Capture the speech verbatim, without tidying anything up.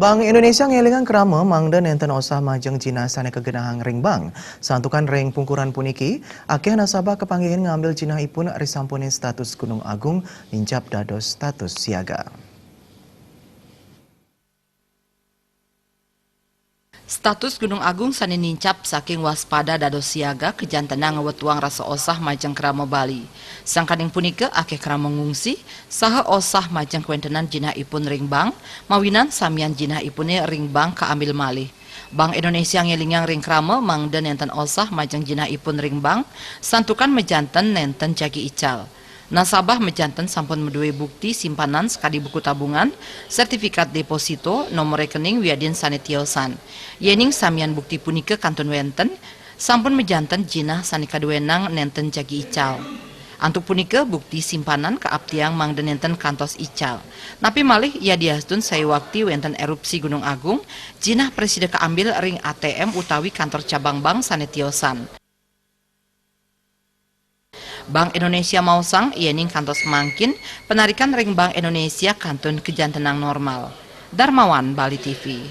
Bank Indonesia ngélingang krama mangda nénten osah majeng jinah sané kagenahang ring bank. Santukan ring pungkuran puniki, akéh nasabah kapanggihin ngambil jinahipun risampuné status Gunung Agung nincap dados status siaga. Status Gunung Agung sané nincap saking waspada dados siaga kajantenang ngwetuang rasa osah majeng krama bali. Sangkaning punika akéh krama ngungsi saha osah majeng kawéntenan jinahipun ring bank, mawinan samian jinahipuné ring bank kaambil malih. Bank Indonesia ngélingang ring krama mangda nénten osah majeng jinahipun ring bank, santukan majanten nénten jagi ical. Nasabah majanten sampun madué bukti simpanan sakadi buku tabungan, sertifikat deposito, nomor rekening wiadin sané tiosan. Yéning samian bukti punika kantun wénten, sampun majanten jinah sané kaduénang nénten jagi ical. Antuk punika bukti simpanan kaaptiang mangda nénten kantos ical. Napi malih yadiastun saiwakti wénten erupsi Gunung Agung, jinah prasida kaambil ring A T M utawi kantor cabang bank sané tiosan. Bank Indonesia maosang yéning kantos mangkin, panarikan ring Bank Indonesia kantun kajantenang normal. Darmawan, Bali T V.